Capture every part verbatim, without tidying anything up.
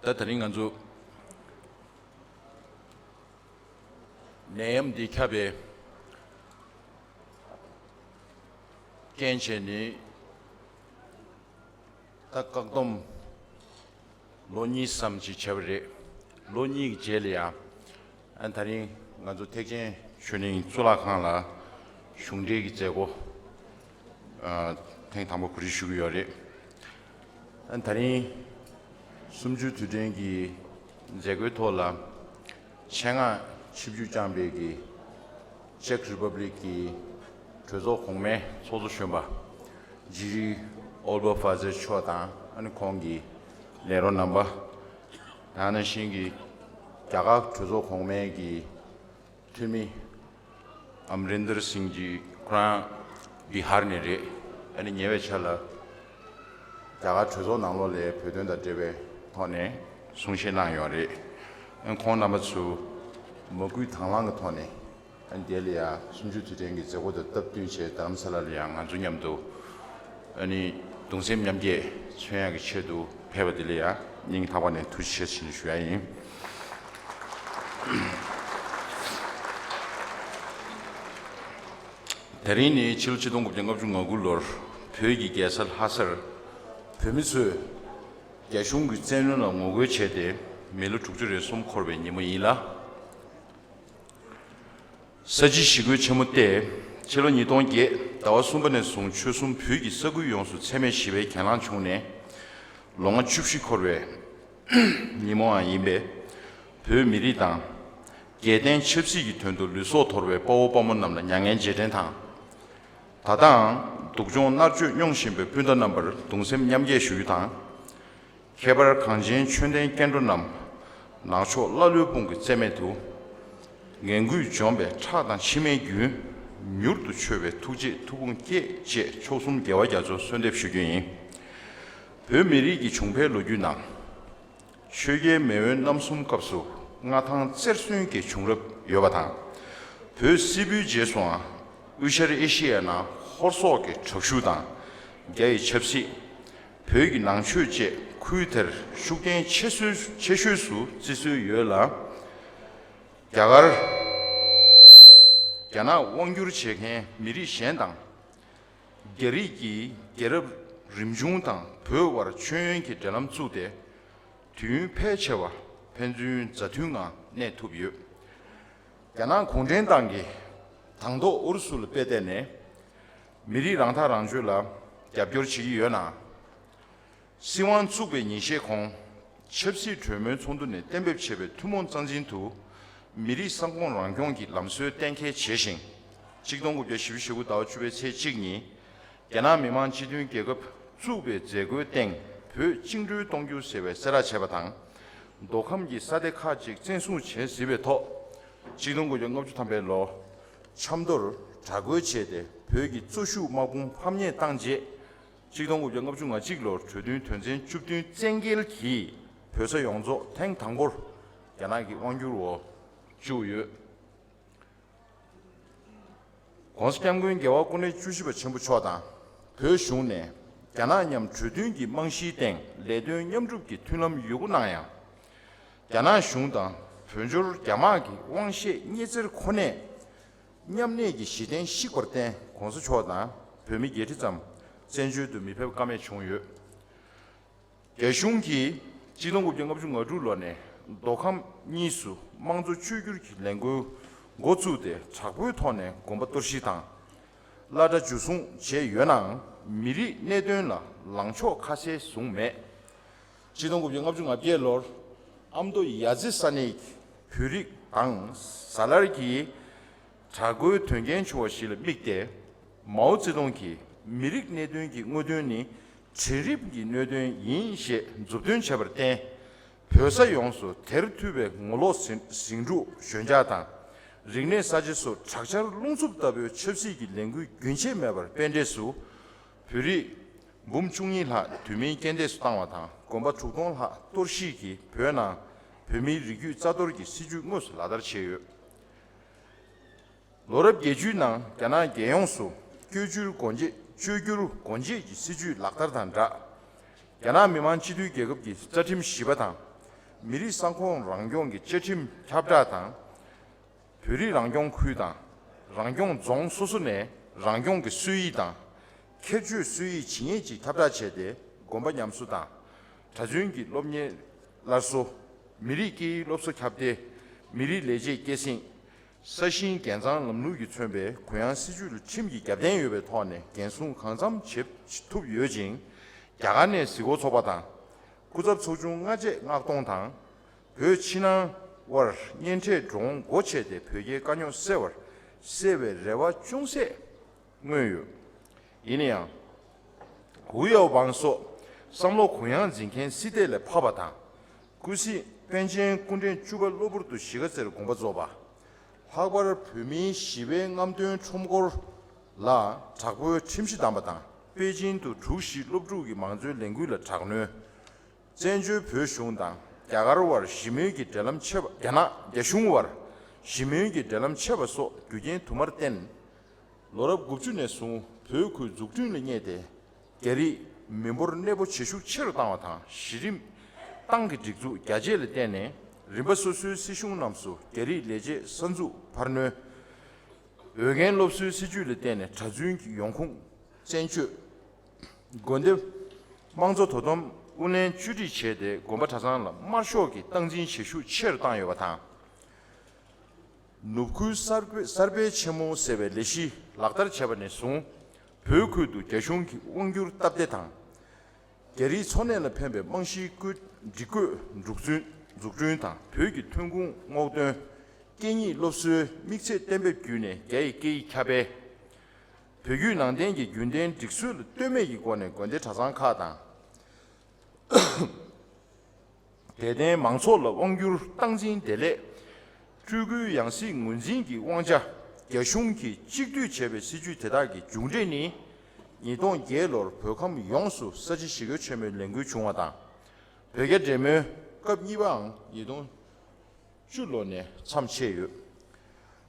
ད་དེ་རིང་ང་ཚོ་ནད་ཡམས་འདི་ཁྱབ་པའི་རྐྱེན་བྱས་ནས་ད་བཀག་སྡོམ་ལོ་གཉིས་ཙམ་ཅིག་བྱས་པ་རེད། ལོ་གཉིས་ཀྱི་རྗེས་ལ་ཡང་ཨ་ད་རིང་ང་ཚོ་ཐེག་ཆེན་ཆོས་གླིང་གཙུག་ལག་ཁང་ལ་གཞུང་འབྲེལ་གྱི་མཛད་སྒོ་ཨ་ཐེངས་དང་པོ་གོ་སྒྲིག་ཞུ་གི་ཡོད་རེད། ཨ་ད་རིང་གསུམ་བཅུའི་དུས་དྲན་གྱི་མཛད་སྒོའི་ཐོག་ལ་ཆེད་མངགས་ཆིབས་བསྒྱུར་བསྐྱངས་པའི་གི་ཅེཀ་རི་པབ་ལིག་གི་གྲོས་ཚོགས་གོང་མའི་ཚོགས་གཙོ་གཞོན་པ་ཇི་རི་ཨོལ་བ་ཧྥ་ཛེ་མཆོག་དང་ཨ་ནི་ཁོང་གི་ལས་རོགས་རྣམ་པ། ད་ནང་བཞིན་གྱི་རྒྱ་གར་གྲོས་ཚོགས་གོང་མའི་གི་འཐུས་མི་ཨམ་རིན་དར་སིང་ཇི་ཁོ་རང་བི་ཧར་ནས་རེད། ཨ་ནི་ཉེ་བའི་ཆར་ལ་རྒྱ་གར་གྲོས་ཚོགས་ནང་ལོགས་ལ་བོད་དོན་དང་འབྲེལ་བའི་ཐོག་ནས་གསུང་བཤད་གནང་ཡོད་རེད། ཨ་ཁོང་རྣམ་པ་ཚོ་མ་བསྐུལ་དང་བླངས་ཀྱི་ཐོག་ནས་ཨ་འདི་ལ་ཡང་གསུམ་བཅུའི་དུས་དྲན་གྱི་མཛད་སྒོ་དང་སྟབས་བསྟུན་བྱས་རྡ་རམ་ས་ལ་ལ་ཡང་ང་ཚོ་མཉམ་དུ་ཨ་ནི་གདུང་སེམས་མཉམ་སྐྱེད་མཚོན་ཡག་གི་ཆེད་དུ་ཕེབས་པ་དེ་ལ་ཡང་སྙིང་ཐག་པ་ནས་ཐུགས་རྗེ་ཆེ་ཞུ་ཡ་ཡིན། དེ་རིང་ནི་ཕྱི་ལོ་ཆིག་སྟོང་དགུ་བརྒྱ་ལྔ་བཅུ་ང་དགུ་ལོར་བོད་ཀྱི་རྒྱལ་ས་ལྷ་སར་བོད་མི་ཚོས་རྒྱ་གཞུང་གི་བཙན་གནོན་ལ་ངོ་རྒོལ་བྱས་ཏེ་མི་ལོ་དྲུག་ཅུ་རེ་གསུམ་འཁོར་བའི་ཉིན་མོ་ཡིན་ལ། ས་བྱི་ཞི་རྒོལ་ཆེན་མོ་སྟེ་ཕྱི་ལོ་ཉིས་སྟོང་བརྒྱད་ཟླ་བ་གསུམ་པ་ནས་བཟུང་ཆོལ་གསུམ་བོད་ཀྱི་ས་ཁུལ་ཡོངས་སུ་འཚེ་མེད་ཞི་བའི་གྱེན་ལངས་བྱུང་ནས་ལོ་ལྔ་བཅུ་བཞི་འཁོར་བའི་ཉིན་མོའང་ཡིན་པས། བོད་མི་རིགས་དང་རྒྱལ་བསྟན་ཆབ་སྲིད་ཀྱི་དོན་དུ་ལུས་སྲོག་དོར་བའི་དཔའ་བོ་དཔའ་མོ་རྣམས་ལ་མྱ་ངན་རྗེས་དྲན་དང་། ད་ལྟའང་སྡུག་སྦྱོང་མནར་གཅོད་མྱོང་བཞིན་པའི་སྤུན་ཟླ་རྣམ་པར་གདུང་སེམས་མཉམ་སྐྱེད་ཞུ་རྒྱུ་དང་། ཁྱད་པར་གངས་ཅན་ཆོས་ལྡན་སྐྱེ་འགྲོ་རྣམས་ནག་ཕྱོགས་ཀླ་ཀློའི་དཔུང་གིས་རྩད་མེད་དུ་ངན་སྐུལ་འཇོམས་པའི་ཁྲག་དང་མཆི་མའི་རྒྱུན། མྱུར་དུ་ཆོད་པའི་ཐུགས་རྗེས་ཐུགས་དགོངས་བསྐྱེད་ཅེས་མཆོག་གསུམ་རྒྱལ་བ་རྒྱ་མཚོར་གསོལ་འདེབས་ཞུ་རྒྱུ་ཡིན། བོད་མི་རིགས་ཀྱི་བྱུང་འཕེལ་ལོ་རྒྱུས་ནང་། ཆོས་རྒྱལ་མེས་དབོན་རྣམ་གསུམ་སྐབས་སུ་མངའ་ཐང་རྩེར་སོན་གྱི་བྱུང་རབས་ཡོད་པ་དང་། བོད་སིལ་བུའི་རྗེས་སུའང་དབུས་ཤར་ཨེ་ཤི་ཡའི་ནང་ཧོར་སོག་གི་དྲག་ཤུགས་དང་། རྒྱ་ཡི་ཆབ་སྲིད། བོད་ཀྱི་ནང་ཆོས་བཅས་ཁུལ་དེར་ཤུགས་རྐྱེན་ཆེ་སོས་ཆེ་ཤོས་སུ་བརྩི་སྲོལ་ཡོད་ལ། རྒྱ་གར། རྒྱ་ནག་དབང་བསྒྱུར་བྱེད་མཁན་མི་རིགས་གཞན་དང་། རྒྱ་རིགས་ཀྱི་རྒྱལ་རབས་རིམ་བྱུང་དང་བོད་དབར་མཆོད་ཡོན་གྱི་འབྲེལ་ལམ་བཙུགས་ཏེ། དུས་ཡུན་ཕལ་ཆེ་བ་ཕན་ཚུན་མཛའ་མཐུན་ངང་གནས་ཐུབ་ཡོད། རྒྱ་ནག་གུང་ཁྲན་ཏང་གིས་དང་ཐོག་ཨུ་རུ་སུ་ལ་དཔེ་བལྟས་ནས་མི་རིགས་རང་ཐག་རང་གཅོད་ལ་རྒྱབ་སྐྱོར་བྱེད་ཀྱི་ཡོད་ན། སྲིད་དབང་བཙུགས་པའི་ཉིན་ཤས་གོང་ཆབ་སྲིད་གྲོས་མོལ་ཚོགས་འདུ་ནས་གཏན་འབེབས་བྱས་པའི་ཐུན་མོང་རྩ་འཛིན་དུ་མི་རིགས་གསང་སྐོང་རང་སྐྱོང་གི་ལམ་སྲོལ་གཏན་འཁེལ་བྱས་ཤིང་། གཅིག་སྟོང་དགུ་བརྒྱ་བཞི་བཅུ་ཞེ་དགུ་ཟླ་བ་བཅུ་པའི་ཚེས་གཅིག་ཉིན། རྒྱ་ནག་མི་དམངས་སྤྱི་མཐུན་རྒྱལ་ཁབ་བཙུགས་པའི་མཛད་སྒོའི་སྟེང་བོད་བཅིངས་འགྲོལ་གཏོང་རྒྱུ་ཟེར་བའི་གསལ་བསྒྲགས་བྱས་པ་དང་། མདོ་ཁམས་ཀྱི་ས་སྡེ་ཁག་ཅིག་བཙན་བཟུང་བྱས་ཟིན་པའི་ཐོག་གཅིག་སྟོང་དགུ་བརྒྱ་ལྔ་བཅུ་ཐམ་པའི་ལོ། ཆབ་མདོར་དྲག་རྒོལ་བྱས་ཏེ་བོད་ཀྱི་གཙོ་ཤུགས་དམག་དཔུང་ཕམ་ཉེས་བཏང་རྗེས། གཅིག་སྟོང་དགུ་བརྒྱ་ལྔ་བཅུ་ང་གཅིག་ལོར་གྲོས་མཐུན་དོན་ཚན་བཅུ་བདུན་བཙན་འགེལ་གྱིས་བོད་ས་ཡོངས་རྫོགས་ཐེངས་དང་པོར་རྒྱ་ནག་གི་དབང་བསྒྱུར་འོག་བཅུག་ཡོད། ༸གོང་ས་༸སྐྱབས་མགོན་རྒྱལ་བ་སྐུ་ཕྲེང་བཅུ་བཞི་པ་ཆེན་པོ་མཆོག་དང་། བོད་གཞུང་ནས་རྒྱ་ནག་མཉམ་གྲོས་མཐུན་གྱི་རྨང་གཞིའི་སྟེང་ལས་དོན་མཉམ་སྒྲུབ་ཀྱི་མཐུན་ལམ་ཡོད་རྒུ་གནང་ཡང་། རྒྱ་ནག་གཞུང་དང་བོད་འབྱོར་རྒྱ་དམག་གི་དབང་ཤེད་རྙེད་འཚེར་ཁོ་ནས། མཉམ་གནས་ཀྱི་གཞི་རྟེན་བཤིག་པར་བརྟེན་གོང་ས་མཆོག་དང་བོད་མི་བརྒྱད་ཁྲི་ཙམ་བཙན་བྱོལ་དུ་མི་ཕེབས་ཀ་མེད་བྱུང་ཡོད། རྒྱ་གཞུང་གིས་གཅིག་སྟོང་དགུ་བརྒྱ་ལྔ་བཅུ་ང་དྲུག་ལོ་ནས་མདོ་ཁམས་གཉིས་སུ་དམངས་གཙོ་བཅོས་བསྒྱུར་གྱི་ལས་འགུལ་འགོ་བཙུགས་ཏེ་དྲག་པོའི་ཐོག་ནས་དགོན་པ་གཏོར་བཤིག་དང་། གླ་གྲྭ་འཇུ་བཟུང་བྱས་ཡོད་ནའང་མི་རིགས་གནད་དོན་ལ་ལངས་ཕྱོགས་ཁ་གསལ་བཟུང་མེད། གཅིག་སྟོང་དགུ་བརྒྱ་ལྔ་བཅུ་ང་བརྒྱད་ལོར་ཨ་མདོ་ཡ་རྩེ་ས་གནས་ཀྱི་བོད་རིགས་དང་ཟ་ལར་གྱིས། དྲག་རྒོལ་དོན་རྐྱེན་བྱུང་བ་ཞིག་ལ་དམིགས་ཏེ། མའོ་ཙེ་ཏུང་གིས་མི་རིགས་གནད་དོན་གྱི་དངོས་དོན་ནི་གྲལ་རིམ་གྱི་གནད་དོན་ཡིན་ཞེས་མཛུབ་སྟོན་བྱས་པར་བརྟེན། བོད་ས་ཡོངས་སུ་དེར་མཐུད་པའི་ངོ་ལོག་ཟིང་ཟིང་འཁྲུག་ཞོད་འཇགས་དང་། རིག་གནས་གསར་བརྗེ་སོགས་དྲག་ཆར་རླུང་འཚུབ་ལྟ་བུའི་ཆབ་སྲིད་ཀྱི་ལས་འགུལ་རྒྱུན་ཆད་མེད་པར་སྤེལ་འབྲས་སུ། བོད་རིགས་འབུམ་བཅུ་གཉིས་ལྷག་དུས་མིན་རྐྱེན་འདས་སུ་བཏང་བ་དང་། དགོན་པ་དྲུག་སྟོང་ལྷག་གཏོར་བཤིག་གིས་བོད་ནང་བོད་མིའི་རིགས་རྒྱུད་རྩ་གཏོར་གྱི་སྲིད་བྱུས་དངོས་སུ་ལག་བསྟར་བྱས་ཡོད། ལོ་རབས་བརྒྱད་ཅུའི་ནང་རྒྱ་ནག་རྒྱལ་ཡོངས་སུ་བཅོས་བསྒྱུར་སྒོ་འབྱེད་བཅོས་བསྒྱུར་སྒོ་འབྱེད་ཀྱི་སྲིད་བྱུས་ལག་བསྟར་དང་སྦྲགས། རྒྱ་ནག་མི་དམངས་སྤྱི་འཐུས་རྒྱལ་ཁབ་ཀྱི་རྩ་ཁྲིམས་བཞི་པ་དང་ མི་རིགས་ས་ཁོངས་རང་སྐྱོང་གི་བཅའ་ཁྲིམས་ཁྱབ་བསྒྲགས་དང་། བོད་རིགས་རང་སྐྱོང་ཁུལ་དང་། རང་སྐྱོང་རྫོང་སོ་སོ་ནས་རང་སྐྱོང་གི་སྲོལ་ཡིག་དང་། ཁྱད་ཆོས་སྲོལ་ཡིག་ཇི་སྙེད་ཅིག་ཁྱབ་བསྒྲགས་བྱས་ཏེ། དགོན་པ་ཉམས་གསོ་དང་། གྲྭ་བཙུན་གྱི་སློབ་གཉེར་སླར་གསོ། མི་རིགས་སྐད་ཡིག་སློབ་གསོ་ཁྱབ་གདལ། མི་རིགས་ལས་བྱེད་སྐྱེད་སྲིང་། ས་ཞིང་རྒྱལ་ཚང་ལམ་ལུགས་ཀྱིས་མཚོན་པའི་གུ་ཡངས་སྲིད་ཇུས་ལ་ཁྲིམས་ཀྱི་རྒྱབ་རྟེན་ཡོད་པའི་ཐོག་ནས་འགན་སྲུང་གང་འཚམ་བྱེད་ཐུབ་ཡོད་ཅིང་། རྒྱ་གར་ནས་གཟིགས་སྐོར་ཚོགས་པ་དང་། སྐུ་ཚབ་ཚོགས་ཆུང་སྔ་རྗེས་མངགས་གཏོང་དང་། བོད་ཕྱི་ནང་དབར་གཉེན་འཕྲད་འགྲོ་འོང་སྒོ་ཕྱེ་སྟེ་བོད་རྒྱའི་དཀའ་རྙོག་སེལ་བར་སེལ་བའི་རེ་བ་ཅུང་ཟད་མངོན་ཡོད། ཡིན་ན་ཡང་། ཧུའུ་ཡའོ་པང་སོགས་བསམ་བློ་གུ་ཡངས་འཛིན་མཁན་སྲིད་སྡེ་ལས་ཕབ་པ་དང་། ཀུན་གཟིགས་པཎ་ཆེན་སྐུ་ཕྲེང་བཅུ་པ་གློ་བུར་དུ་གཞིས་ཀ་རྩེར་དགོངས་པ་རྫོགས་པ། ལྷག་པར་བོད་མིའི་ཞི་བའི་རྔམ་སྟོན་ཁྲོམ་སྐོར་ལ་དྲག་པོའི་ཁྲིམས་གཞི་བསྡམས་པ་དང་། པེ་ཅིན་དུ་དྲུག་བཞི་སློབ་ཕྲུག་གི་མང་གཙོའི་ལས་འགུལ་ལ་དྲག་གནོན། བཙན་བྱོལ་བོད་གཞུང་དང་རྒྱ་གར་བར་ཞི་མོལ་གྱི་འབྲེལ་ལམ་ཆད་པ། རྒྱ་ནག་རྒྱ་གཞུང་བར་ཞི་མོལ་གྱི་འབྲེལ་ལམ་ཆད་པ་སོགས་རྒྱུ་རྐྱེན་དུ་མར་བརྟེན། ལོ་རབས་དགུ་བཅུ་ནས་བཟུང་བོད་ཁུལ་འཛུགས་སྐྲུན་ལ་བསྙད་དེ། རྒྱ་རིགས་མི་འབོར་གནས་སྤོ་བྱེད་ཤུགས་ཆེ་རུ་བཏང་བ་དང་། གཞི་རིམ་ཏང་གི་སྒྲིག་འཛུགས་རྒྱ་སྐྱེད་ལ་བརྟེན་ནས། རིམ་པ་སོ་སོའི་སྲིད་གཞུང་རྣམས་སུ་རྒྱ་རིགས་ལས་བྱེད་གསར་འཛུགས་འཕར་སྣོན། འོས་འགན་སློབ་གསོའི་སྲིད་ཇུས་ལ་བརྟེན་ནས་གྲྭ་བཙུན་གྱི་ཡོང་ཁུངས་བཙན་བཅོས། དགོན་སྡེ་དམངས་གཙོ་དོ་དམ་དབུ་ལེན་བཅོས་སྒྲིག་བྱས་ཏེ། དགོན་པ་གྲྭ་ཚང་ལ་དམར་ཤོག་གི་སྟངས་འཛིན་བྱེད་ཤུགས་ཆེ་རུ་བཏང་ཡོད་པ་དང་། ནུབ་ཁུལ་གསར་སྤེལ་གསར་སྤེལ་ཆེན་མོ་ཟེར་བའི་ལས་གཞི་ལག་བསྟར་བྱས་པ་ནས་བཟུང་། བོད་ཁུལ་དུ་རྒྱ་གཞུང་གིས་དབང་སྒྱུར་སྟབས་བདེ་དང་། རྒྱ་རིགས་འཚོ་གནས་ལ་ཕན་པའི་རྨང་གཞིའི་བཀོད་སྒྲིག་བཀོད་འཛུགས་སྐྲུན་འཛུགས་སྐྲུན་དང་། བོད་ཀྱི་ཐོན་ཁུངས་སྔོག་འདོན། སྐད་གཉིས་སློབ་གསོའི་དམིགས་ཚད་གཏན་འབེབས་བརྒྱུད་ནས་རྒྱ་ཡི་སྐད་ཡིག་ཁྱབ་སྤེལ། བོད་བརྒྱུད་ནང་བསྟན་གྱི་རྒྱུན་ལྡན་སྒྲིག་སྲོལ་ལ་ལྟོས་མེད་ཀྱི་སྒོ་ནས་དགོན་སྡེ་གྲྭ་ཚང་ཁག་དང་། དད་ལྡན་མང་ཚོགས་ལ་དབང་སྒྱུར་སྟངས་འཛིན་བདེ་ལེགས། སྤྲུལ་སྐུའི་ཡང་སྲིད་ངོས་འཛིན་གྱི་དབང་ཆ་རྒྱ་གཞུང་གིས་གཅིག་སྡུད་བྱས་པའི་སྲིད་ཇུས་དེ་དག་གི་མཇུག་འབྲས་ནི། ཉིས་སྟོང་བརྒྱད་ལོར་བོད་ཁམས་ཡོངས་སུ་ས་བྱི་ཞི་རྒོལ་ཆེན་མོའི་ལས་འགུལ་བྱུང་བ་དང་། བོད་རྒྱ་འབྲེལ་མོལ་སྐབས་གཉིས་པའང་ཉིས་སྟོང་བཅུ་ལོ་ནས་མཚམས་ཆད་ཡོད།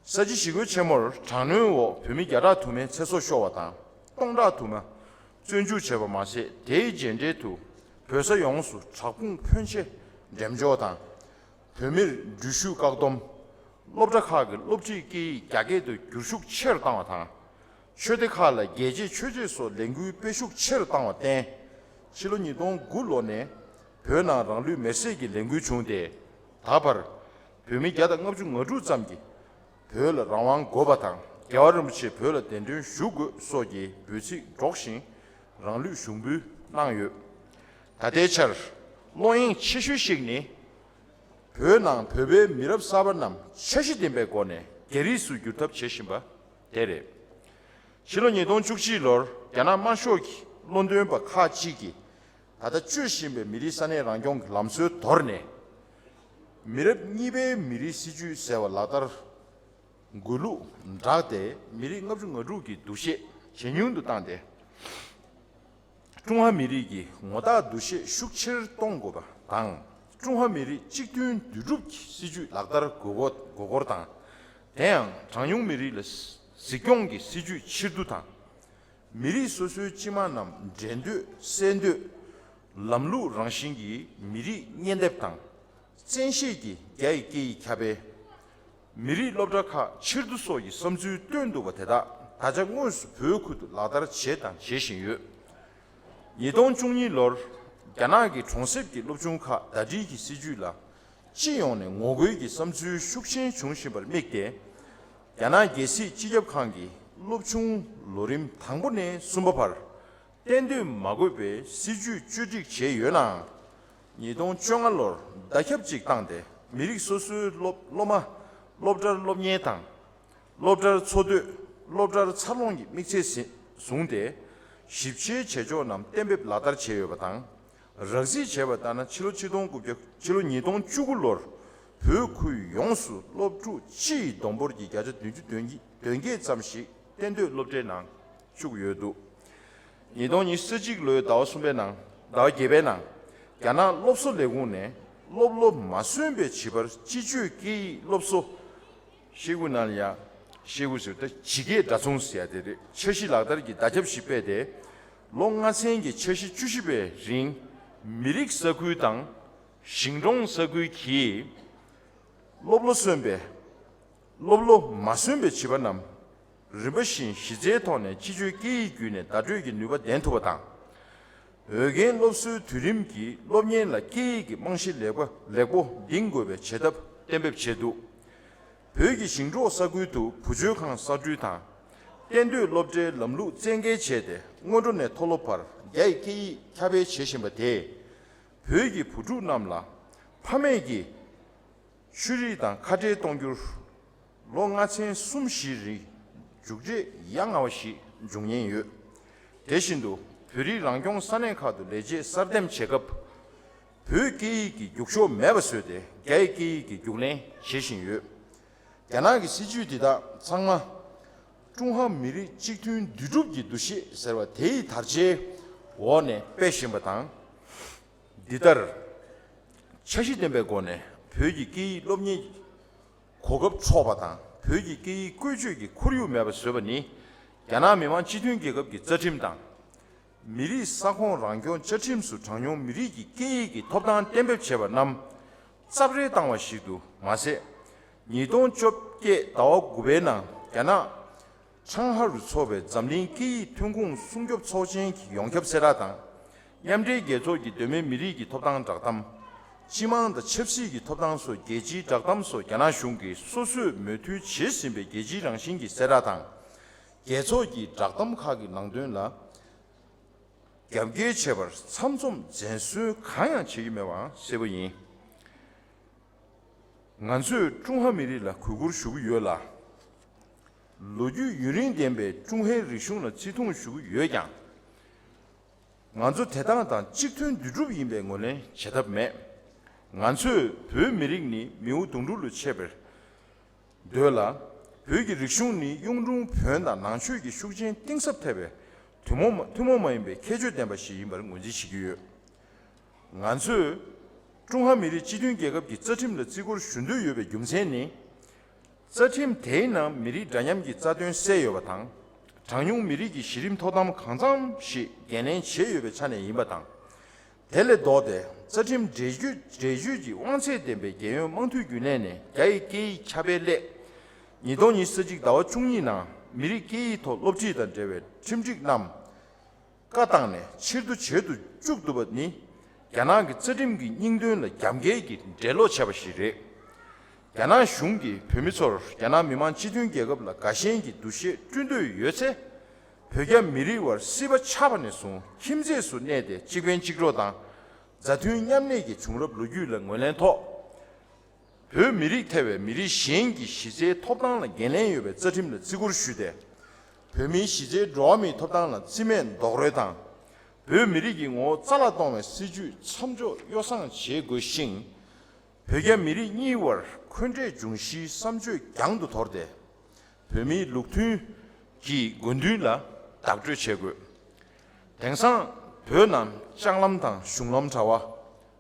ས་བྱི་ཞི་རྒོལ་ཆེན་མོར་དྲག་གནོན་འོག་བོད་མི་བརྒྱ་ཕྲག་དུ་མའི་ཚེ་སྲོག་ཤོར་བ་དང་། སྟོང་ཕྲག་དུ་མ་བཙོན་འཇུག་བྱས་པ་མ་ཟད། དེའི་རྗེས་འབྲེལ་དུ་བོད་ས་ཡོངས་སུ་དྲག་དཔུང་ཕོན་ཆེ་འགྲེམས་འཇོག་དང་། བོད་མིར་འགྲུལ་བཞུད་བཀག་སྡོམ། སློབ་གྲྭ་ཁག་གི་སློབ་ཁྲིད་སྐད་ཡིག་རྒྱ་སྐད་དུ་བསྒྱུར་ཤུགས་ཆེ་རུ་བཏང་བ་དང་། ཆོས་སྡེ་ཁག་ལ་རྒྱལ་གཅེས་ཆོས་གཅེས་སོགས་ལས་འགུལ་སྤེལ་ཤུགས་ཆེ་རུ་བཏང་བར་བརྟེན། ཕྱི་ལོ་ཉིས་སྟོང་དགུ་ལོ་ནས་བོད་ནང་རང་ལུས་མེར་སྲེག་གི་ལས་འགུལ་བྱུང་སྟེ། ད་བར་བོད་མི་བརྒྱ་དང་ལྔ་བཅུ་ང་དྲུག་ཙམ་གྱིས་བོད་ལ་རང་དབང་དགོས་པ་དང་། རྒྱལ་བ་རིན་པོ་ཆེ་བོད་ལ་གདན་འདྲེན་ཞུ་དགོས་སོགས་ཀྱི་འབོད་ཚིག་སྒྲོག་བཞིན་རང་ལུས་ཞུགས་འབུལ་གནང་ཡོད། ད་ལྟའི་ཆར་བློ་གཡེང་ཆེ་ཤོས་ཤིག་ནི། བོད་ནང་བོད་པའི་མི་རབས་གསར་པ་རྣམས་འཆར་གཞི་ལྡན་པའི་སྒོ་ནས་རྒྱ་རིགས་སུ་བསྒྱུར་ཐབས་བྱེད་བཞིན་པ་དེ་རེད། ཕྱི་ལོ་ཉིས་སྟོང་བཅུ་གཅིག་ལོར་རྒྱ་ནག་དམར་ཤོག་གི་བློ་འདོན་པ་ཁག་ཅིག་གིས་ད་ལྟ་སྤྱོད་བཞིན་པའི་མི་རིགས་ས་གནས་རང་སྐྱོང་གི་ལམ་སྲོལ་དོར་ནས། མི་རབས་གཉིས་པའི་མི་རིགས་སྲིད་ཇུས་ཟེར་བ་ལག་བསྟར་དགོས་ལུགས་བསྒྲགས་ཏེ། མི་རིགས་ལྔ་བཅུ་ང་དྲུག་གི་འདུ་ཤེས་ཇེ་ཉུང་དུ་བཏང་སྟེ། ཀྲུང་ཧྭ་མི་རིགས་ཀྱི་ངོ་རྟགས་འདུ་ཤེས་ཤུགས་ཆེར་གཏོང་དགོས་པ་དང་། ཀྲུང་ཧྭ་མི་རིགས་གཅིག་མཐུན་འདུས་གྲུབ་ཀྱི་སྲིད་ཇུས་ལག་བསྟར་དགོས་སྐོར་དགོས་སྐོར་དང་། དེ་ཡང་གྲངས་ཉུང་མི་རིགས་ལ་གཟིགས་སྐྱོང་གི་སྲིད་ཇུས་ཕྱིར་བསྡུ་དང་། མི་རིགས་སོ་སོའི་སྤྱི་དམངས་རྣམས་འབྲེལ་མཐུད་གསལ་མཐུད། ལམ་ལུགས་རང་བཞིན་གྱི་མི་རིགས་གཉེན་སྡེབ་དང་། བཙན་ཤེད་ཀྱིས་རྒྱ་ཡི་སྐད་ཡིག་ཁྱབ་སྤེལ། མི་རིགས་སློབ་གྲྭ་ཁག་ཕྱིར་བསྡུ་སོགས་ཀྱི་བསམ་ཚུལ་བཏོན་འདུག་པ་དེ་དག་ད་ཆ་དངོས་སུ་བོད་ཁུལ་དུ་ལག་བསྟར་བྱས་དང་བྱེད་བཞིན་ཡོད། ཉིས་སྟོང་བཅུ་གཉིས་ལོར་རྒྱ་ནག་གི་གྲོང་གསེབ་ཀྱི་སློབ་ཆུང་ཁག་ཟླ་སྒྲིལ་གྱི་སྲིད་ཇུས་ལ་སྤྱི་ཡོངས་ནས་ངོ་རྒོལ་གྱི་བསམ་ཚུལ་ཤུགས་ཆེན་བྱུང་བཞིན་པར་དམིགས་ཏེ། རྒྱ་ནག་རྒྱལ་སྲིད་སྤྱི་ཁྱབ་ཁང་གིས་སློབ་ཆུང་ལོ་རིམ་དང་པོ་ནས་གསུམ་པ་བར་གཏན་སྡོད་མ་དགོས་པའི་སྲིད་ཇུས་བཅོས་སྒྲིག་བྱས་ཡོད་ནའང་། ཉིས་སྟོང་བཅོ་ལྔ་ལོར་བརྡ་ཁྱབ་ཅིག་བཏང་སྟེ། མི་རིགས་སོ་སོའི་སློབ་སློབ་མ་སློབ་གྲྭར་སློབ་གཉེར་དང་། སློབ་གྲྭར་འཚོ་སྡོད། སློབ་གྲྭར་འཚར་ལོངས་ཀྱི་དམིགས་ཚད་བཟུང་སྟེ། ཞིབ་ཕྱིའི་བྱེད་ཕྱོགས་རྣམས་གཏན་འབེབས་ལག་བསྟར་བྱས་ཡོད་པ་དང་། རགས་གཟིགས་བྱས་པ་ལྟར་ན། ཕྱི་ལོ་ཆིག་སྟོང་དགུ་བརྒྱ། ཕྱི་ལོ་ཉིས་སྟོང་བཅུ་དགུ་ལོར་བོད་ཁུལ་ཡོངས་སུ་སློབ་ཕྲུག་སྤྱི་ཡི་བསྡོམས་འབོར་གྱི་བརྒྱ་ཆ་བདུན་ཅུ་དོན་གྱི་དོན་བརྒྱད་ཙམ་ཞིག་གཏན་སྡོད་སློབ་གྲྭའི་ནང་བཅུག་ཡོད་འདུག་ཉིས་སྟོང་ཉི་ཤུ་རྩ་གཅིག་ལོའི་ཟླ་བ་གསུམ་པའི་ནང་། ཟླ་བ་བརྒྱད་པའི་ནང་། རྒྱ་ནག་སློབ་གསོ་ལས་ཁུངས་ནས་སློབ་ལོ་མ་སོན་པའི་བྱིས་པར་སྤྱི་སྤྱོད་སྐད་ཡིག་སློབ་གསོ། ཤེལ་སྒོ་ནང་ལ་ཡ། ཤེལ་སྒོ་ཟེར་ད་ཇི་སྐད་སྒྲ་མཚུངས་ཟེར་ཡ་དེ་རེད། འཆར་གཞི་ལག་བསྟར་གྱི་བརྡ་ཁྱབ་ཞིག་སྤེལ་ཏེ། ལོ་ལྔ་ཚན་གྱི་འཆར་གཞི་བཅུ་བཞི་པའི་རིང་། མི་རིགས་ས་ཁུལ་དང་། ཞིང་གྲོང་ས་ཁུལ་གྱིས་སློབ་ལོ་སོན་པའི་སློབ་ལོ་མ་སོན་པའི་བྱིས་པ་རྣམས་རིམ་པ་བཞིན་གཞི་རྩའི་ཐོག་ནས་སྤྱི་སྤྱོད་སྐད་ཡིག་བརྒྱུད་ནས་བརྡ་སྤྲོད་ཀྱི་ནུས་པ་ལྡན་ཐུབ་པ་དང་། འོས་འགན་སློབ་གསོའི་དུས་རིམ་གྱི་སློབ་གཉེར་ལ་སྐད་ཡིག་གི་རྨང་གཞི་ལེགས་པ་ལེགས་པོ་འདིང་དགོས་པའི་བྱེད་ཐབས་གཏན་འབེབས་བྱས་འདུག་བོད་ཀྱི་ཞིང་འབྲོག་ས་ཁུལ་དུ་བུ་བཅོལ་ཁང་གསར་སྐྲུན་དང་། གཏན་སྡོད་སློབ་གྲྭའི་ལམ་ལུགས་བཙན་འགེལ་བྱས་ཏེ་སྔོན་འགྲོ་ནས་མཐོ་སློབ་བར་རྒྱ་ཡི་སྐད་ཡིག་ཁྱབ་སྤེལ་བྱེད་བཞིན་པ་དེས། བོད་ཀྱི་བུ་ཕྲུག་རྣམས་ལ་ཕ་མེས་ཀྱི་ཆོས་རིག་དང་ཁ་བྲལ་གཏོང་རྒྱུར་ལོ་ལྔ་ཚན་གསུམ་བཞིའི་རིང་མཇུག་འབྲས་ཡ་ང་བ་ཞིག་འབྱུང་ཉེན་ཡོད། དེ་བཞིན་དུ་བོད་རིགས་རང་སྐྱོང་ས་གནས་ཁག་ཏུ་ལས་བྱེད་གསར་འདེམས་བྱེད་སྐབས། བོད་སྐད་ཡིག་གི་རྒྱུགས་ཤོག་མེད་པ་བཟོས་ཏེ་རྒྱ་ཡི་སྐད་ཡིག་གི་རྒྱུགས་ལེན་བྱེད་བཞིན་ཡོད། རྒྱ་ནག་གི་སྲིད་ཇུས་འདི་དག་ཚང་མ་ཀྲུང་ཧྭ་མི་རིགས་གཅིག་མཐུན་འདུས་གྲུབ་ཀྱི་འདུ་ཤེས་ཟེར་བ་དེའི་དར་ཆའི་འོག་ནས་སྤེལ་བཞིན་པ་དང་། འདི་ལྟར་འཆར་གཞི་ལྡན་པའི་སྒོ་ནས་བོད་ཀྱི་སྐད་ཡིག་སློབ་གཉེར་གོ་སྐབས་འཕྲོག་པ་དང་བོད་ཀྱི་སྐད་ཡིག་བཀོལ་སྤྱོད་ཀྱི་ཁོར་ཡུག་མེད་པ་བཟོས་པ་ནི། རྒྱ་ནག་མི་དམངས་སྤྱི་མཐུན་རྒྱལ་ཁབ་ཀྱི་རྩ་ཁྲིམས་དང་། མི་རིགས་ས་ཁོངས་རང་སྐྱོང་བཅའ་ཁྲིམས་སུ་གྲངས་ཉུང་མི་རིགས་ཀྱི་སྐད་ཡིག་གི་ཐོབ་ཐང་གཏན་འབེབས་བྱས་པ་རྣམས་རྩབ་རལ་བཏང་བ་ཞིག་ཏུ་མ་ཟད། ཉིས་སྟོང་བཅོ་བརྒྱད་ཟླ་བ་དགུ་པའི་ནང་རྒྱ་ནག་ཁྲང་ཧ་རུ་འཚོགས་པའི་འཛམ་གླིང་སྐད་ཡིག་ཐོན་ཁུངས་སྲུང་སྐྱོབ་ཚོགས་ཆེན་གྱི་ཡོངས་ཁྱབ་གསལ་བསྒྲགས་དང་། མཉམ་འབྲེལ་རྒྱལ་ཚོགས་ཀྱི་གདོད་མའི་མི་རིགས་ཀྱི་ཐོབ་ཐང་བསྒྲགས་གཏམ། སྤྱི་དམངས་དང་ཆབ་སྲིད་ཀྱི་ཐོབ་ཐང་སོགས་རྒྱལ་སྤྱིའི་བསྒྲགས་གཏམ་སོགས་རྒྱ་ནག་གཞུང་གིས་སོ་སོས་མོས་མཐུན་བྱེད་ཟིན་པའི་རྒྱལ་སྤྱིའི་རང་བཞིན་གྱི་གསལ་བསྒྲགས་དང་། རྒྱལ་ཚོགས་ཀྱི་བསྒྲགས་གཏམ་ཁག་གི་ནང་དོན་ལ་རྒྱབ་འགལ་བྱས་པར་ཚབ་མཚོན་འཛེམ་ཟོན་གང་ཡང་བྱེད་ཀྱི་མེད་པའང་གསལ་པོ་ཡིན། ང་ཚོས་ཀྲུང་ཧྭ་མི་རིགས་ལ་གུས་བཀུར་ཞུ་གི་ཡོད་ལ། ལོ་རྒྱུས་ཡུན་རིང་ལྡན་པའི་ཀྲུང་ཧྭའི་རིག་གཞུང་ལ་བརྩི་མཐོང་ཞུ་གི་ཡོད་ཀྱང་། ང་ཚོ་དེ་དག་དང་གཅིག་མཐུན་འདུས་གྲུབ་ཡིན་པའི་ངོས་ལེན་བྱེད་ཐབས་མེད། ང་ཚོས་བོད་མི་རིགས་ནི་མིའུ་གདུང་དྲུག་ལས་མཆེད་པར་འདོད་ལ། བོད་ཀྱི་རིག་གཞུང་ནི་གཡུང་དྲུང་བོན་དང་ནང་ཆོས་ཀྱི་ཤུགས་རྐྱེན་གཏིང་ཟབ་ཐེབས་པའི་ཐུན་མོང་མ་ཐུན་མོང་མ་ཡིན་པའི་ཁྱད་ཆོས་ལྡན་པ་ཞིག་ཡིན་པར་ངོས་འཛིན་བྱེད་ཀྱི་ཡོད། ང་ཚོས་ཀྲུང་ཧྭ་མི་རིགས་སྤྱི་མཐུན་རྒྱལ་ཁབ་ཀྱི་རྩ་ཁྲིམས་ལ་བརྩི་བཀུར་ཞུ་འདོད་ཡོད་པའི་རྒྱུ་མཚན་ནི། རྩ་ཁྲིམས་དེའི་ནང་མི་རིགས་འདྲ་མཉམ་གྱི་རྩ་དོན་གསལ་ཡོད་པ་དང་། གྲངས་ཉུང་མི་རིགས་ཀྱི་གཞི་རིམ་ཐོབ་ཐང་གང་འཚམ་ཞིག་འགན་ལེན་བྱས་ཡོད་པའི་ཆ་ནས་ཡིན་པ་དང་། དེ་ལས་ལྡོག་སྟེ་རྩ་ཁྲིམས་འགྲེལ་བརྗོད་འགྲེལ་བརྗོད་ཀྱི་དབང་ཚད་ལྡན་པའི་རྒྱལ་ཡོངས་དམངས་འཐུས་རྒྱུན་ལས་ནས་རྒྱ་ཡི་སྐད་ཡིག་ཁྱབ་སྤེལ་སླད། ཉིས་སྟོང་ཉི་ཤུ་རྩ་གཅིག་ཟླ་བ་བཅུ་གཉིས་ནང་མི་རིགས་སྐད་ཡིག་ཐོག་སློབ་ཁྲིད་དང་འབྲེལ་བའི་ཁྲིམས་སྒྲིག་རྣམས་བཀའ་བཏང་ནས་ཕྱིར་བསྡུ་བྱེད་དུ་བཅུག་ཐུབ་པ་ནི་རྒྱ་ནག་གི་རྩ་ཁྲིམས་ཀྱི་སྙིང་དོན་ལ་རྒྱབ་འགལ་གྱི་འགྲེལ་ལོག་བྱས་པ་ཞིག་རེད། རྒྱ་ནག་གཞུང་གིས་བོད་མི་ཚོར་རྒྱ་ནག་མི་དམངས་སྤྱི་མཐུན་རྒྱལ་ཁབ་ལ་དགའ་ཞེན་གྱི་འདུ་ཤེས་བསྐྲུན་འདོད་ཡོད་ཚེ། བོད་རྒྱ་མི་རིགས་བར་སྲིད་པ་ཆགས་པ་ནས་བཟུང་ཁྱིམ་མཚེས་སུ་གནས་ཏེ་གཅིག་ཕན་གཅིག་གྲོགས་དང་མཛའ་མཐུན་མཉམ་གནས་ཀྱི་བྱུང་རབས་ལོ་རྒྱུས་ལ་ངོས་ལེན་ཐོག་བོད་མི་རིགས་ཐེ་བའི་མི་རིགས་གཞན་གྱི་གཞི་རྩའི་ཐོབ་ཐང་ལ་འགན་ལེན་ཡོད་པའི་རྩ་ཁྲིམས་ལ་བརྩི་བཀུར་ཞུས་ཏེ། བོད་མིའི་གཞི་རྩའི་འགྲོ་བ་མིའི་ཐོབ་ཐང་ལ་བརྩི་མེད་རྡོག་རོལ་དང་། བོད་མི་རིགས་ཀྱི་ངོ་བོ་རྩ་བརླག་གཏོང་བའི་སྲིད་ཇུས་མཚམས་འཇོག་ཡོ་བསྲང་བྱེད་དགོས་ཤིང་། བོད་རྒྱ་མི་རིགས་གཉིས་བར་འཁོན་འགྲས་འབྱུང་གཞིའི་བསམ་སྤྱོད་རྒྱང་དུ་དོར་ཏེ། བོད་མིའི་ལུགས་མཐུན་གྱི་དགོས་འདུན་ལ་བདག་སྤྲོད་བྱེད་དགོས། དེང་སང་བོད་ནང་ལྕགས་ལམ་དང་གཞུང་ལམ་དྲ་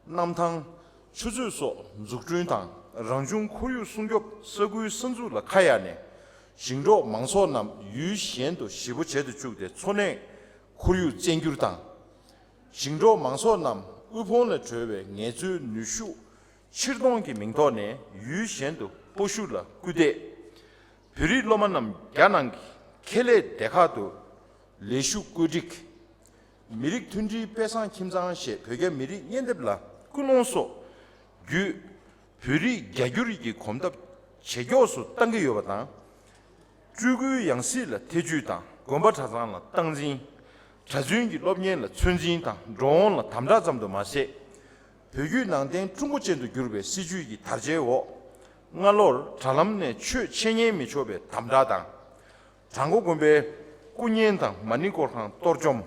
བ། གནམ་ཐང་། ཆུ་མཛོད་སོགས་འཛུགས་སྐྲུན་དང་རང་བྱུང་ཁོར་ཡུག་སྲུང་སྐྱོབ་ས་ཁུལ་གསར་འཛུགས་ལ་ཁ་གཡར་ནས། ཞིང་འབྲོག་མང་ཚོགས་རྣམས་ཡུལ་གཞན་དུ་གཞིས་སྤོ་བྱེད་དུ་བཅུག་སྟེ་འཚོ་གནས་ཁོར་ཡུག་བཙན་འགྱུར་དང་། ཞིང་འབྲོག་མང་ཚོགས་རྣམས་དབུལ་ཕོངས་ལས་གྲོལ་བའི་ངལ་རྩོལ་ནུས་ཤུགས་ཕྱིར་གཏོང་གི་མིང་ཐོག་ནས་ཡུལ་གཞན་དུ་སྤོ་བཞུད་ལ་སྐུལ་འདེད། བོད་རིགས་སློབ་མ་རྣམས་རྒྱ་ནང་གི་ཁེ་ལས་སྡེ་ཁག་ཏུ་ལས་ཞུགས་བཀོད་སྒྲིག། མི་རིགས་མཐུན་སྒྲིལ་དཔེ་བཟང་ཁྱིམ་ཚང་ཞེས་བོད་རྒྱ་མི་རིགས་གཉེན་སྡེབ་ལ་སྐུལ་སློང་སོགས་བརྒྱུད། བོད་རིགས་རྒྱ་སྒྱུར་གྱི་གོམ་སྟབས་ཇེ་མགྱོགས་སུ་བཏང་གི་ཡོད་པ་དང་། སྤྲུལ་སྐུའི་ཡང་སྲིད་ལ་ཐེ་ཇུས་དང་དགོན་པ་གྲྭ་ཚང་ལ་སྟངས་འཛིན། གྲྭ་བཙུན་གྱི་སློབ་གཉེར་ལ་ཚོད་འཛིན་དང་འགྲོ་འོང་ལ་དམ་དྲག་ཙམ་དུ་མ་ཟད། བོད་བརྒྱུད་ནང་བསྟན་ཀྲུང་གོ་ཅན་དུ་བསྒྱུར་བའི་སྲིད་ཇུས་ཀྱི་དར་ཆའི་འོག་སྔ་ལོར་དྲ་ལམ་ནས་ཆོས་འཆད་ཉན་མི་ཆོག་པའི་དམ་དྲག་དང་། བྲག་འགོ་དགོན་པའི་སྐུ་བརྙན་དང་མ་ཎི་སྐོར་ཁང་གཏོར་བཅོམ།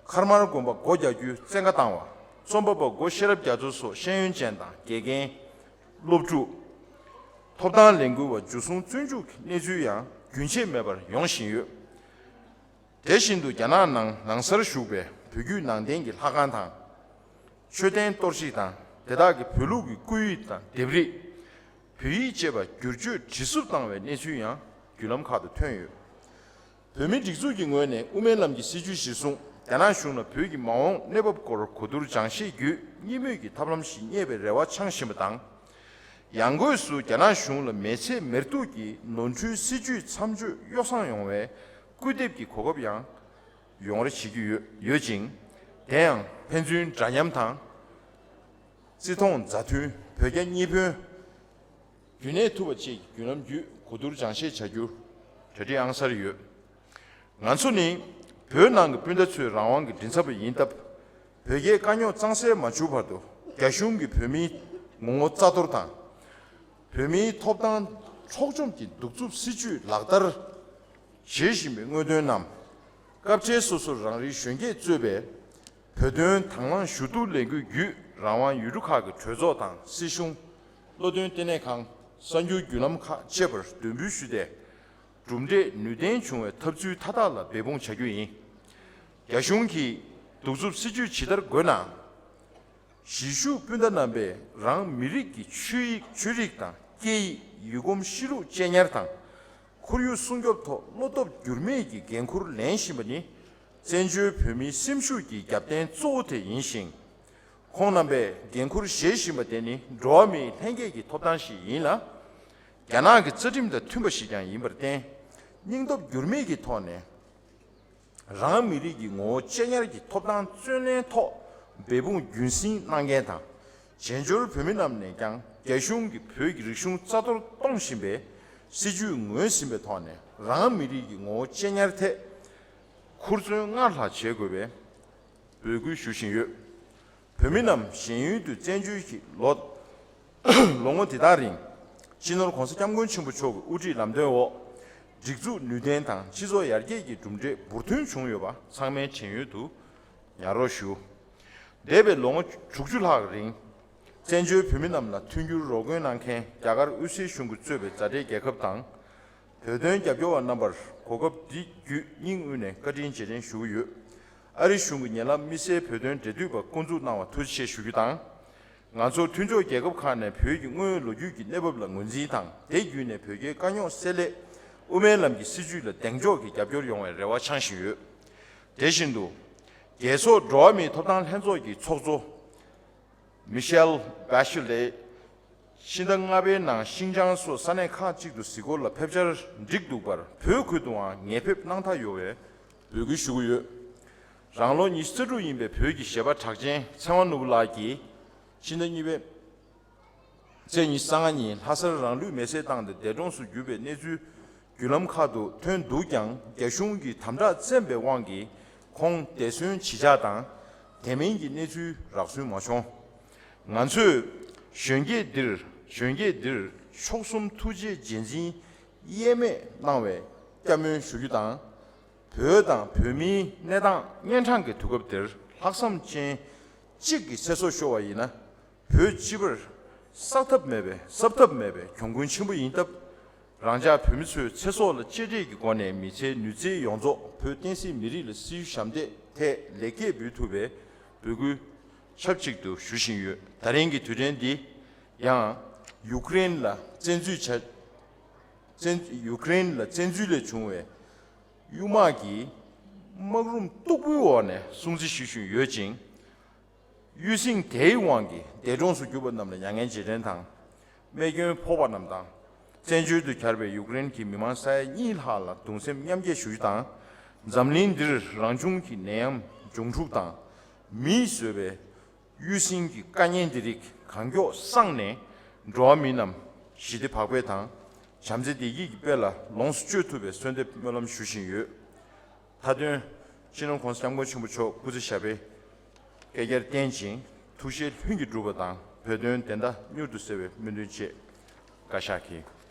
མཁར་དམར་དགོན་པ་སྒོ་རྒྱག་རྒྱུའི་བཙན་བཀའ་བཏང་བ། རྩོམ་པ་པ་སྒོ་ཤེས་རབ་རྒྱ་མཚོ་སོགས་ཤེས་ཡོན་ཅན་དང་དགེ་རྒན། སློབ་ཕྲུག་ཐོབ་ཐང་ལས་འགུལ་བ་འཇུ་བཟུང་བཙོན་འཇུག་གི་གནས་ཚུལ་ཡང་རྒྱུན་ཆད་མེད་པར་ཡོང་བཞིན་ཡོད། དེ་བཞིན་དུ་རྒྱ་ནག་ནང་ལང་སར་བཞུགས་པའི་བོད་བརྒྱུད་ནང་བསྟན་གྱི་ལྷ་ཁང་དང་། མཆོད་རྟེན་གཏོར་བཤིག་དང་དེ་དག་གི་བོད་ལུགས་ཀྱི་སྐུ་ཡིག་དང་ལྡེབས་རིས། བོད་ཡིག་བཅས་པ་བསྒྱུར་བཅོས་བྲིས་གསུབ་བཏང་བའི་གནས་ཚུལ་ཡང་བརྒྱུད་ལམ་ཁག་ཏུ་ཐོན་ཡོད། བོད་མིའི་སྒྲིག་འཛུགས་ཀྱི་ངོས་ནས་དབུ་མའི་ལམ་གྱི་སྲིད་བྱུས་གཞིར་བཟུང་ རྒྱ་ནག་གཞུང་ལ་བོད་ཀྱི་མ་འོངས་གནས་བབ་སྐོར་གོ་བསྡུར་སྦྱང་ཤེས་བརྒྱུད་གཉིས་མོས་ཀྱི་ཐབས་ལམ་ཞིག་རྙེད་པའི་རེ་བ་འཆང་བཞིན་པ་དང་། ཡང་སྒོས་སུ་རྒྱ་ནག་གཞུང་ལ་མེ་ཚེ་མེར་གཏུགས་ཀྱི་ནོར་འཁྲུལ་སྲིད་ཇུས་མཚམས་གཅོད་གཡོ་བསྲང་ཡོང་བའི་སྐུལ་འདེབས་ཀྱི་གོ་སྐབས་ཡང་ཡོང་རེ་བྱེད་ཀྱི་ཡོད་ཡོད་ཅིང་། དེ་ཡང་ཕན་ཚུན་འདྲ་མཉམ་དང་། བརྩི་མཐོང་མཛའ་མཐུན་བོད་རྒྱ་གཉིས་ཕན། རྒྱུན་གནས་ཐུབ་པ་བཅས་ཀྱི་བརྒྱུད་ལམ་བརྒྱུད་གོ་བསྡུར་སྦྱང་བཤད་བྱ་རྒྱུར་གྲ་སྒྲིག་ཨང་གསར་ཡོད། ང་ཚོ་ནི་བོད་ནང་གི་སྤུན་ཟླ་ཚོའི་རང་དབང་གི་མགྲིན་ཚབ་པ་ཡིན་སྟབས། བོད་རྒྱའི་དཀའ་རྙོག་གཙང་སེལ་མ་བྱུང་བར་དུ་རྒྱ་གཞུང་གིས་བོད་མིའི་ངོ་བོ་རྩ་གཏོར་དང་། བོད་མིའི་ཐོབ་ཐང་འཕྲོག་བཅོམ་གྱི་གདུག་རྩུབ་སྲིད་བྱུས་ལག་བསྟར་བྱེད་བཞིན་པའི་དངོས་དོན་རྣམས། སྐབས་འཕྲལ་སོ་སོར་རང་རེའི་གཞོན་སྐྱེས་གཙོས་པའི་བོད་དོན་དང་བླངས་ཞུ་གཏུག་ལས་འགུལ་བརྒྱུད་རང་དབང་ཡུལ་གྲུ་ཁག་གི་གྲོས་ཚོགས་དང་སྲིད་གཞུང་། བློ་འདོན་ལྟེ་གནས་ཁང་། གསར་འགྱུར་བརྒྱུད་ལམ་ཁག་བཅས་པར་འདོན་འབུལ་ཞུས་ཏེ། གྲུབ་འབྲས་ནུས་ལྡན་བྱུང་བའི་ཐབས་ཚུལ་མཐའ་དག་ལ་འབད་འབུངས་བྱ་རྒྱུ་ཡིན། རྒྱ་གཞུང་གིས་གདུག་རྩུབ་སྲིད་བྱུས་ཇི་ལྟར་འགོད་ན། གཞིས་བཞུགས་སྤུན་ཟླ་རྣམ་པས་རང་མི་རིགས་ཀྱི་ཆོས་ཡིག་ཆོས་རིག་དང་སྐད་ཡིག་ཡུལ་གོམས་གཤིས་ལུགས་གཅེས་ཉར་དང་། ཁོར་ཡུག་སྲུང་སྐྱོབ་ཐོག་བློ་སྟོབས་འགྱུར་མེད་ཀྱི་འགན་འཁུར་ལེན་བཞིན་པ་ནི། བཙན་བྱོལ་བོད་མིའི་སེམས་ཤུགས་ཀྱི་རྒྱབ་རྟེན་གཙོ་བོ་དེ་ཡིན་ཞིང་། ཁོང་རྣམ་པས་འགན་འཁུར་བཞེས་བཞིན་པ་དེ་ནི་འགྲོ་བ་མིའི་ལྷན་སྐྱེས་ཀྱི་ཐོབ་ཐང་ཞིག་ཡིན་ལ། རྒྱ་ནག་གི་རྩ་ཁྲིམས་དང་མཐུན་པ་ཞིག་ཀྱང་ཡིན་པར་བརྟེན། སྙིང་སྟོབས་འགྱུར་མེད་ཀྱི་ཐོག་ནས། རང་མི་རིགས་ཀྱི་ངོ་བོ་གཅེས་ཉར་གྱི་ཐོབ་ཐང་བརྩོན་ལེན་ཐོག་འབད་འབུངས་རྒྱུན་སྲིང་གནང་མཁན་དང་། བྱེས་འབྱོར་བོད་མི་རྣམས་ནས་ཀྱང་རྒྱ་གཞུང་གིས་བོད་ཀྱི་རིག་གཞུང་རྩ་གཏོར་གཏོང་བཞིན་པའི་སྲིད་བྱུས་ངོས་ཟིན་པའི་ཐོག་ནས་རང་མི་རིགས་ཀྱི་ངོ་བོ་གཅེས་ཉར་ཐད་ཧུར་བརྩོན་སྔར་ལྷག་བྱེད་དགོས་པའི་འབོད་སྐུལ་ཞུ་བཞིན་ཡོད། བོད་མི་རྣམས་གཞན་ཡུལ་དུ་བཙན་བྱོལ་གྱི་ལོ། ལོ་ངོ་འདི་དག་རིང་། སྤྱི་ནོར་༧གོང་ས་༧སྐྱབས་མགོན་ཆེན་པོ་མཆོག་གི་དབུ་ཁྲིད་ལམ་སྟོན་འོག་སྒྲིག་འཛུགས་ནུས་ལྡན་དང་སྤྱི་ཚོགས་ཡར་རྒྱས་ཀྱི་གྲུབ་འབྲས་འབུར་ཐོན་བྱུང་ཡོད་པ་ཚང་མའི་དྲན་ཡུལ་དུ་ཉར་རོགས་ཞུ། འདས་པའི་ལོ་ངོ་དྲུག་ཅུ་ལྷག་རིང་། བཙན་བྱོལ་བོད་མི་རྣམས་ལ་མཐུན་འགྱུར་རོགས་མགོན་གནང་མཁན་རྒྱ་གར་དབུས་སའི་གཞུང་གིས་གཙོས་པའི་མཛའ་འབྲེལ་རྒྱལ་ཁབ་དང་། བོད་དོན་རྒྱབ་སྐྱོར་བ་རྣམ་པར་གོ་སྐབས་འདི་བརྒྱུད་སྙིང་དབུས་ནས་བཀའ་དྲིན་རྗེས་དྲན་ཞུ་གི་ཡོད། ཨ་རི་གཞུང་གིས་ཉེ་ལམ་དམིགས་བསལ་བོད་དོན་འབྲེལ་མཐུད་པ་བསྐོ་འཛུགས་གནང་བར་ཐུགས་རྗེ་ཆེ་ཞུ་རྒྱུ་དང་། ང་ཚོར་མཐུན་ཕྱོགས་རྒྱལ་ཁབ་ཁག་ནས་བོད་ཀྱི་དངོས་ཡོད་ལོ་རྒྱུས་ཀྱི་གནས་བབ་ལ་ངོས་འཛིན་དང་། དེ་བརྒྱུད་ནས་བོད་རྒྱའི་དཀའ་རྙོག་སེལ་སླད་དབུ་མའི་ལམ་གྱི་སྲིད་བྱུས་ལ་གདེང་འཇོག་གིས་རྒྱབ་སྐྱོར་ཡོང་བའི་རེ་བ་འཆང་བཞིན་ཡོད། དེ་བཞིན་དུ། རྒྱལ་ཚོགས་འགྲོ་བ་མིའི་ཐོབ་ཐང་ལྷན་ཚོགས་ཀྱི་ཚོགས་གཙོ། མི་ཤེལ་བྷ་ཤི་ལེ། ཕྱི་ཟླ་ལྔ་པའི་ནང་ཤིན་ཅང་སོགས་ས་གནས་ཁག་ཅིག་ཏུ་གཟིགས་སྐོར་ལ་ཕེབས་འཆར་བསྒྲིགས་འདུག་པར་བོད་ཁུལ་དུའང་ངེས་ཕེབས་གནང་ཐག་ཡོད་པའི་འབོད་སྐུལ་ཞུ་གི་ཡོད། རང་ལོ་ཉི་ཤུ་རྩ་དྲུག་ཡིན་པའི་བོད་ཀྱི་གཞས་པ་གྲགས་ཅན་ཚེ་དབང་ནོར་བུ་ལགས་ཀྱིས་ཕྱི་ཟླ་གཉིས་པའི་ཚེས་ཉི་ཤུ་རྩ་ལྔ་ཉིན་ལྷ་སར་རང་ལུས་མེར་སྲེག་བཏང་སྟེ་འདས་གྲོངས་སུ་གྱུར་པའི་གནས་ཚུལ་བརྒྱུད་ལམ་ཁག་ཏུ་ཐོན་འདུག་ཀྱང་། རྒྱ་གཞུང་གིས་དམ་དྲག་བཙེམས་པའི་དབང་གིས་ཁོང་འདས་གསོན་ཇི་ཆགས་དང་དེ་མིན་གྱི་གནས་ཚུལ་རག་སོན་མ་བྱུང་། ང་ཚོས་གཞོན་སྐྱེས་འདིར་གཞོན་སྐྱེས་འདིར་མཆོག་གསུམ་ཐུགས་རྗེའི་རྗེས་འཛིན་གཡེལ་མེད་གནང་བའི་བསྐྱར་སྨོན་ཞུ་རྒྱུ་དང་། བོད་དང་བོད་མིའི་གནས་སྟངས་གཉན་འཕྲང་གི་དུས་སྐབས་འདིར་ལྷག་བསམ་ཅན་གཅིག་གི་ཚེ་སྲོག་ཤོར་བ་ཡིན་ན། བོད་སྤྱི་པར་བསགས་ཐབས་མེད་པའི་གསབ་ཐབས་མེད་པའི་གྱོང་གུན་ཆེན་པོ་ཡིན་སྟབས། རང་ཅག་བོད་མི་ཚོའི་ཚེ་སྲོག་ལ་གཅེས་སྤྲས་ཀྱི་སྒོ་ནས་མི་ཚེའི་ནུས་རྩལ་ཡོངས་རྫོགས་བོད་བསྟན་སྲིད་མི་རིགས་ལ་སྲི་ཞུ་ཞབས་འདེགས་ཐད་ལེགས་སྐྱེས་འབུལ་ཐུབ་པའི་འབོད་སྐུལ་ཆབས་ཅིག་ཏུ་ཞུ་བཞིན་ཡོད། ད་རིང་གི་དུས་དྲན་འདི་ཡང་ཡུཀ་རེན་ལ་བཙན་འཛུལ་བྱ་བཙན་ཡུཀ་རེན་ལ་བཙན་འཛུལ་ལས་བྱུང་བའི་གཡུལ་དམག་གི་དམག་རུམ་སྟུག་པོའི་འོག་ནས་སྲུང་བརྩི་ཞུ་བཞིན་ཡོད་ཅིང་། གཡུལ་ཟིང་དེའི་དབང་གིས་འདས་གྲོངས་སུ་གྱུར་པ་རྣམས་ལ་མྱ་ངན་རྗེས་དྲན་དང་། རྨས་སྐྱོན་ཕོག་པ་རྣམས་དང་། བཙན་བྱོལ་དུ་གྱར་བའི་ཡུཀ་རེན་གྱི་མི་མང་ས་ཡ་གཉིས་ལྷག་ལ་གདུང་སེམས་མཉམ་སྐྱེད་ཞུ་རྒྱུ་དང་། འཛམ་གླིང་འདིར་རང་བྱུང་གི་ནད་ཡམས་འབྱུང་འཁྲུག་དང་། མིས་བཟོས་པའི་གཡུལ་ཟིང་གི་དཀའ་ངལ་འདི་རིགས་གང་མགྱོགས་སངས་ནས། འགྲོ་བ་མི་རྣམས་ཞི་བདེ་བག་ཕེབས་དང་། བྱམས་བརྩེ་བདེ་སྐྱིད་ཀྱི་དཔལ་ལ་ལོངས་སུ་སྤྱོད་ཐུབ་པའི་གསོལ་འདེབས་སྨོན་ལམ་ཞུ་བཞིན་ཡོད། མཐའ་དོན། སྤྱི་ནོར་༧གོང་ས་༧སྐྱབས་མགོན་ཆེན་པོ་མཆོག་སྐུ་ཚེ་ཞབས་པད་བསྐལ་བརྒྱར་བརྟན་ཅིང་། ཐུགས་བཞེད་ལྷུན་གྱིས་འགྲུབ་པ་དང་། བོད་དོན་བདེན་མཐའ་མྱུར་དུ་གསལ་བའི་སྨོན་འདུན་བཅས། བཀའ་ཤག་གིས།